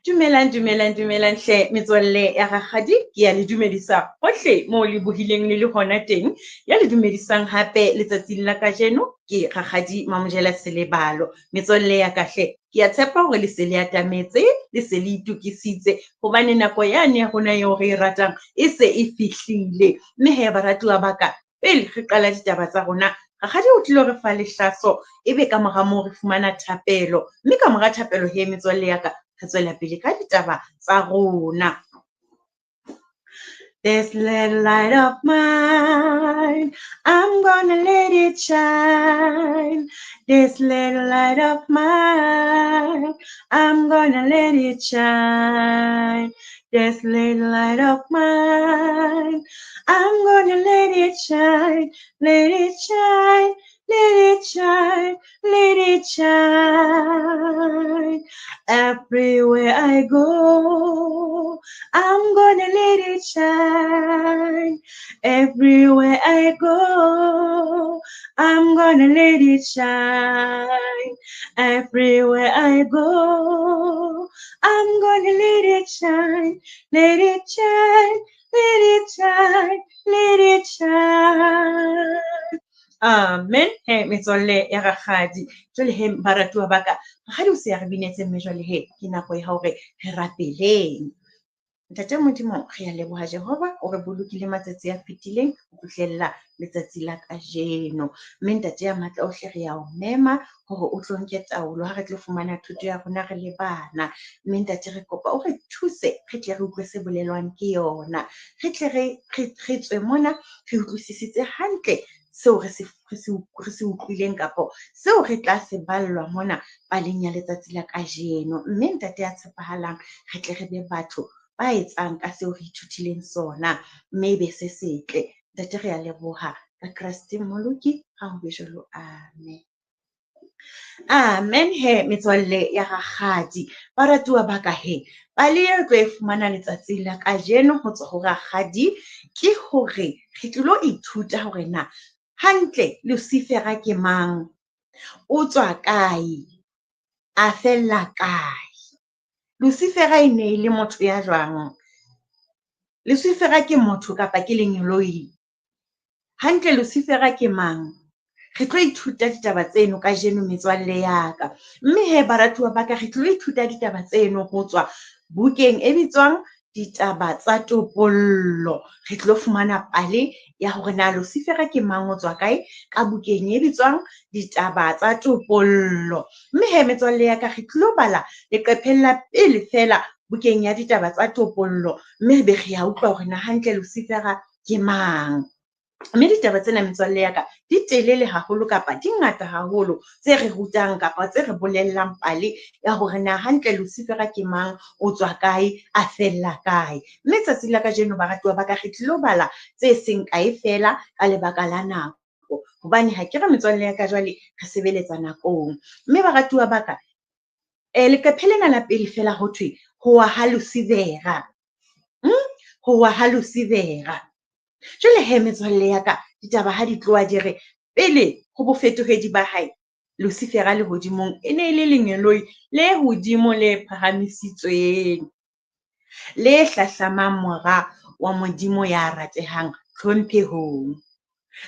Dumelang, dumelang, dumelang hle metswalle ya rakgadi. Ke ya le dumedisa hohle moo le bohileng le le hona teng. Ya le dumedisang hape letsatsing la kajeno ke Rakgadi Mamojela Selebalo. Metswalle ya ka hle, ke a tshepa hore le se le atametse, le se le itokisitse hobane nako yane ya rona eo re e ratang e se e fihlile. Mme hee baratuwa ba ka, pele re qala ditaba tsa rona, Rakgadi o tlilo re fa lehlaso, ebe ka mora moo re fumana thapelo. Mme ka mora thapelo he metswalle ya ka, re tswela pele ka ditaba tsa rona. This little light of mine, I'm gonna let it shine. This little light of mine, I'm gonna let it shine. This little light of mine, I'm gonna let it shine, let it shine, let it shine, let it shine. Everywhere I go, I'm gonna let it shine. Everywhere I go, I'm gonna let it shine. Everywhere I go, I'm gonna let it shine, let it shine, let it shine, let it shine. Amen. He metswalle ya rakgadi. Jwale he baratuwa ba ka, rakgadi o se a re binetse mme jwale he ke nako ya hore re rapeleng. Ntate Modimo, re a leboha Jehova o re bolokile matsatsi a fetileng ho fihlella letsatsi la kajeno. Mme Ntate ya matla ohle re ya o mema hore o tlo nke taolo ha re tlo fumana thuto ya rona re le bana. Mme Ntate re kopa o re thuse re tle re utlwe se bolelwang ke yona. Re tle re re tswe mona re utlwisisitse hantle seo re se re se re se utlwileng kapo seo re tla se ballwa mona paleng ya letsatsi la kajeno. Mme Ntate ya tshepahalang re tle re be batho ba etsang ka seo re ithutileng sona, mme e be se setle. Ntate re a leboha ka Kreste Mmoloki, ha ho be jwalo. Amen. Amen he metswalle ya rakgadi. Baratuwa ba ka he, pale eo tlo e fumana letsatsing la kajeno ho tswa ho rakgadi ke hore re tlilo ithuta hore na hantle Lucifera ke mang, o tswa kae, a fella kae. Lucifera e ne e le motho ya jwang? Lucifera ke motho kapa ke lengeloi? Hantle Lucifera ke mang? Re tlo ithuta ditaba tseno kajeno metswalle ya ka. Mme he baratuwa ba ka re tlo ithuta ditaba tseno ho tswa bukeng e bitswang Ditaba tsa Topollo. Re tlo fumana pale ya hore na Lucifera ke mang, o tswa kae ka bukeng e bitswang Ditaba tsa Topollo. Mme he metswalle ya ka re tlo bala leqepheng la pele feela bukeng ya Ditaba tsa Topollo, mme re be re ya utlwa hore na hantle Lucifera ke mang. Mme ditaba tsena metswalle ya ka di telele haholo kapa di ngata haholo tse re rutang kapa tse re bolellang pale ya hore na hantle Lucifera ke mang, o tswa kae, a fella kae. Mme tsatsing la kajeno baratuwa ba ka re tlilo bala tse seng kae feela ka lebaka la nako, hobane ha ke re metswalle ya ka jwale re sebeletsa nakong. Mme baratuwa ba ka, leqephe lena la pele feela ho thwe ho wa ha Lucifera. Ho wa ha Lucifera. Jwale he metswalle ya ka, ditaba ha di tloha di re pele ho bofetohedi ba hae, Lucifera lehodimong e ne e le lengeloi le hodimo le phahamisitsweng, le hlahlamang mora wa Modimo ya ratehang tlhomphehong.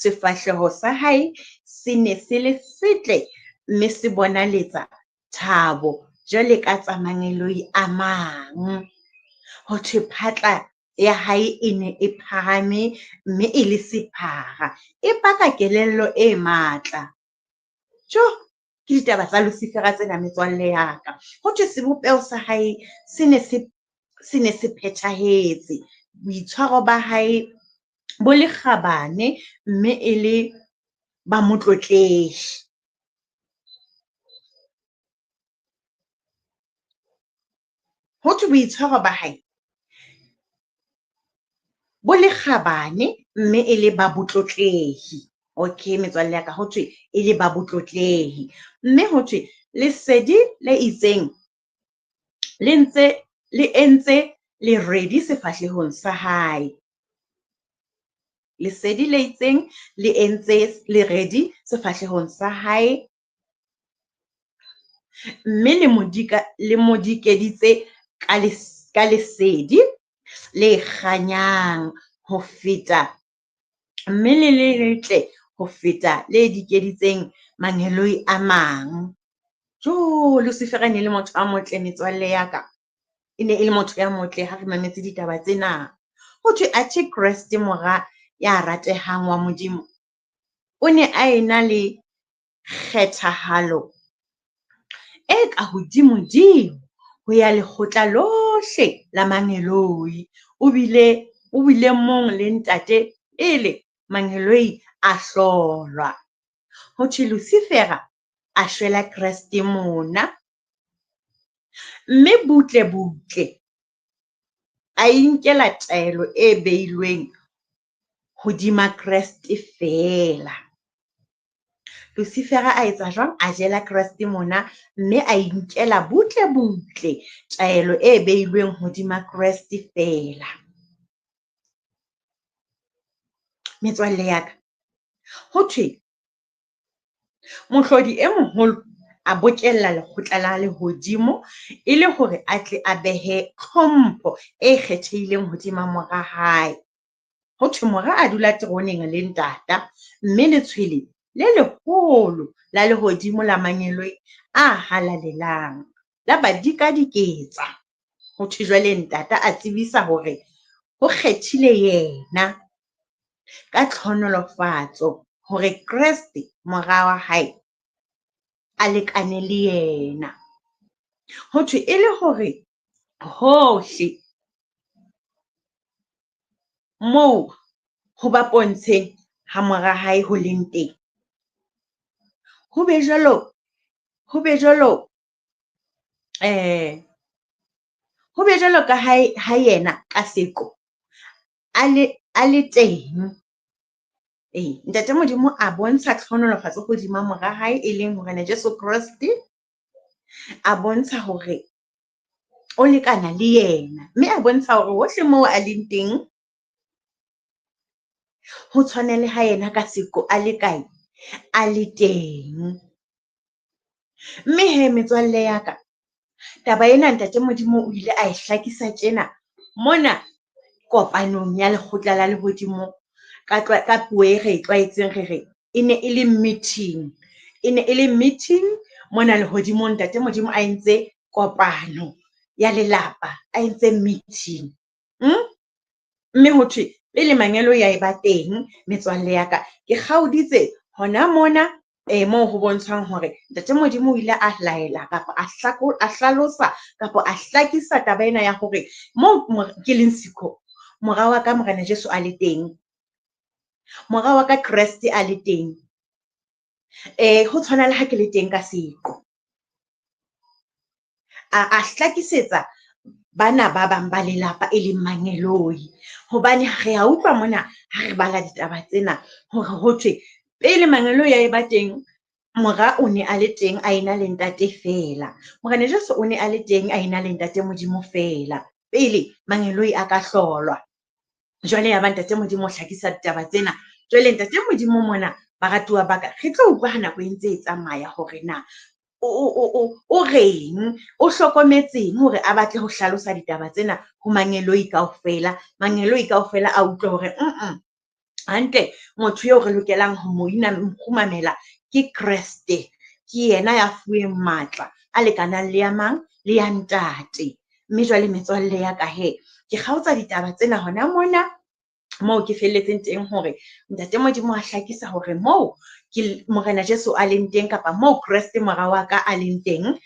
Sefahleho sa hae se ne se le setle mme se bonaletsa thabo jwale ka tsa mangeloi a mang. Ho thwe phatla ya hae e ne e phahame mme e le sephara, e paka kelello e matla. Jo, ke ditaba tsa Lucifera tsena metswalle ya ka. Ho thwe sebopeho sa hae se ne se se ne se phethahetse, boitshwaro ba hae bo le kgabane mme e le ba motlotlehi. Ho thwe boitshwaro ba hae bo le kgabane mme e le ba botlotlehi. Okay, metswalle ya ka, ho thwe e le ba botlotlehi. Mme ho thwe lesedi le itseng le ntse le entse leredi sefahlehong sa hae. Lesedi le itseng le entse leredi sefahlehong sa hae, mme le mo dikeditse ka lesedi le kganyang ho feta mme le le letle ho feta le dikeditseng mangeloi a mang. Jo, Lucifer e ne e le motho a motle metswalle ya ka. E ne e le motho ya motle ha re mametse ditaba tsena. Ho thwe athe Kreste mora ya ratehang wa Modimo o ne a ena le kgethahalo e ka hodimodimo ho ya lekgotla lohle la mangeloi. O bile mong le ntate pele mangeloi a hlolwa. Ho thwe Lucifera a shwela Kreste mona, mme butle butle a inkela taelo e beilweng hodima Kreste feela. Lucifera a etsa jwang? A jela Kreste mona mme a inkela butle butle taelo e beilweng hodima Kreste feela. Metswalle ya ka, ho thwe mohlodi e moholo a bokella lekgotla la lehodimo e le hore a tle a behe tlhompho e kgethehileng hodima mora hae. Ho thwe mora a dula teroneng le ntata, mme letshwele le leholo la lehodimo la mangeloi a halalelang la ba dikadiketsa. Ho thwe jwale ntata a tsebisa hore ho kgethile yena ka tlhohonolofatso hore Kreste mora wa hae a lekane le yena. Ho thwe e le hore hohle moo ho ba pontsheng ha mora hae ho leng teng, ho be jwalo, ho be jwalo, ho be jwalo ka ha yena ka seqo a le teng. Ee, Ntate Modimo a bontsha tlhohonolofatso hodima mora hae e leng Morena Jesu Kreste. A bontsha hore o lekana le yena, mme a bontsha hore hohle moo a leng teng ho tshwana le ha yena ka seqo a le kae, a le teng. Mme hee metswalle ya ka, taba ena Ntate Modimo o ile a e hlakisa tjena mona kopanong ya lekgotla la lehodimo ka ka puo e re e tlwaetseng re re e ne e le meeting. E ne e le meeting mona lehodimong Ntate Modimo a entse kopano ya lelapa, a entse meeting. Mme ho thwe pele mangeloi a eba teng metswalle ya ka, ke kgaoditse hona mona moo ho bontshang hore Ntate Modimo o ile a laela kapa a a hlalosa kapa a hlakisa taba ena ya hore moo ke leng siko, mora wa ka Morena Jesu a le teng, mora wa ka Kreste a le teng. Ho tshwana le ha ke le teng ka seqo. A hlakisetsa bana ba bang ba lelapa e leng mangeloi. Hobane re a utlwa mona ha re bala ditaba tsena hore ho thwe pele mangeloi a eba teng, mora o ne a le teng a ena le ntate feela. Morena Jesu o ne a le teng a ena le ntate Modimo feela pele mangeloi a ka hlolwa. Jwale ya ba Ntate Modimo o hlakisa ditaba tsena. Jwale Ntate Modimo mona baratuwa ba ka, re tlo utlwa ha nako e ntse e tsamaya hore na o reng, o hlokometseng hore a batle ho hlalosa ditaba tsena ho mangeloi kaofela. Mangeloi kaofela a utlwe hore hantle motho eo re lokelang ho mo kgumamela ke Kreste. Ke yena ya fuweng matla a lekanang le ya mang? Le ya ntate. Mme jwale metswalle ya ka he, ke kgaotsa ditaba tsena hona mona moo ke felletseng teng hore Ntate Modimo a hlakisa hore moo ke Morena Jesu a leng teng kapa moo Kreste mora wa ka a leng teng,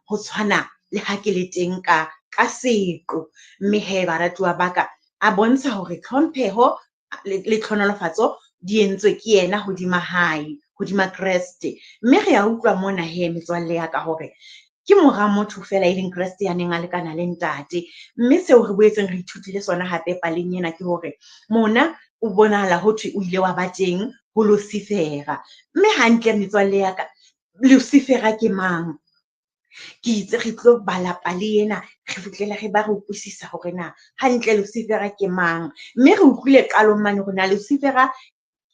ho tshwana le ha ke le teng ka seqo. Mme he baratuwa ba ka, a bontsha hore tlhompheho le tlhonolofatso di entswe ke yena hodima hae, hodima Kreste. Mme re a utlwa mona he metswalle ya ka hore ke mora motho feela e leng Kreste ya neng a lekana le ntate. Mme seo re boetseng re ithutile sona hape paleng ena ke hore mona o bonahala ho thwe o ile wa ba teng ho Lucifera. Mme hantle metswalle ya ka, Lucifera ke mang? Ke itse re tlo bala pale ena, re fihlele re ba re utlwisisa hore na hantle Lucifera ke mang. Mme re utlwile qalong mane hore na Lucifera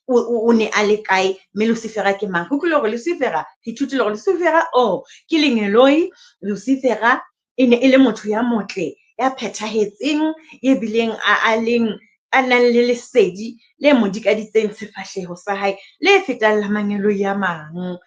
o ne a le kae, mme Lucifera ke mang. Re utlwile hore Lucifera, re ithutile hore Lucifera oh ke lengeloi, Lucifera E ne e le motho ya motle, ya phethahetseng, e bileng a leng a nang le lesedi le mo dikaditseng sefahleho sa hae, le fetang la mangeloi a mang.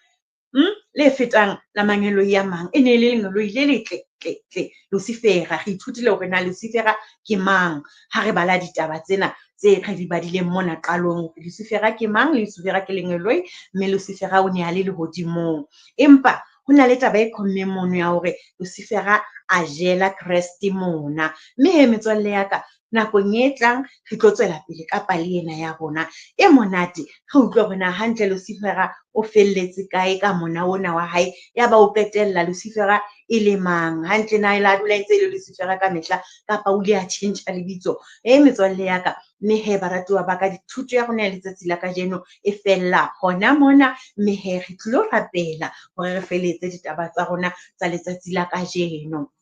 Le fetang la mangeloi a mang. E ne e le lengeloi le letle tle tle, Lucifera. Re ithutile hore na Lucifera ke mang ha re bala ditaba tsena tse re di badileng mona qalong. Lucifera ke mang? Lucifera ke lengeloi, mme Lucifera o ne a le lehodimong. Empa ho na le taba e qhommeng mono ya hore Lucifera a jela Kreste mona. Mme he metswalle ya ka, nakong e tlang re tlo tswela pele ka pale ena ya rona e monate. Re utlwe hore na hantle Lucifera o felletse kae ka mona ona wa hae, ya ba o qetella Lucifera e le mang. Hantle na e la dula e ntse e le Lucifera ka mehla kapa o ile a tjhentjha lebitso? E metswalle ya ka, mme he baratuwa ba ka, dithuto ya rona ya letsatsi la kajeno e fella hona mona. Mme he re tlilo rapela hore re feletse ditaba tsa rona tsa letsatsi la kajeno.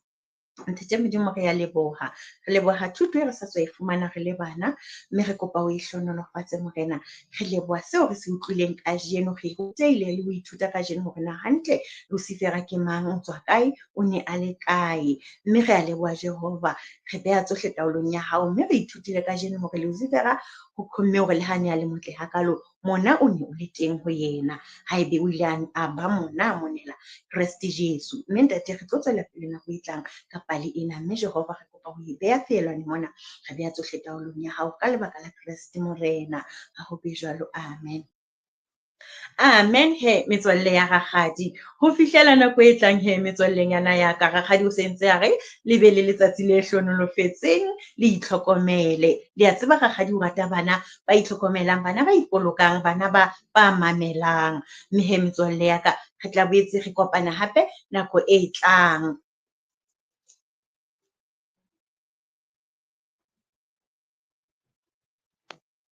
Ntate Modimo, re a leboha. Re leboha thuto e re sa tswa e fumana re le bana, mme re kopa o e hlohonolofatse Morena. Re leboha seo re se utlwileng kajeno. Re rutehile le ho ithuta kajeno hore na hantle Lucifera ke mang, o tswa kae, o ne a le kae. Mme re a leboha Jehova, re beha tsohle taolong ya hao. Mme re ithutile kajeno hore Lucifera ho khomme hore le ha ne a le motle hakalo, mona o ne o le teng ho yena. Haebe o ile a ba mona, a monela Kreste Jesu. Mme ntate, re tlo tswela pele nako e tlang ka pale ena. Mme Jehova, re kopa ho e beha feelwane mona, re beha tsohle taolong ya hao ka lebaka la Kreste Morena. Ha ho be jwalo. Amen. Amen he metswalle ya rakgadi. Ho fihlela nako e tlang he metswallenyana ya ka, rakgadi o sentse a re le be le letsatsi le hlohonolofetseng, le itlhokomele. Le a tseba rakgadi o rata bana ba itlhokomelang, bana ba ipolokang, bana ba mamelang. Mme he metswalle ya ka, re tla boetse re kopana hape nako e tlang.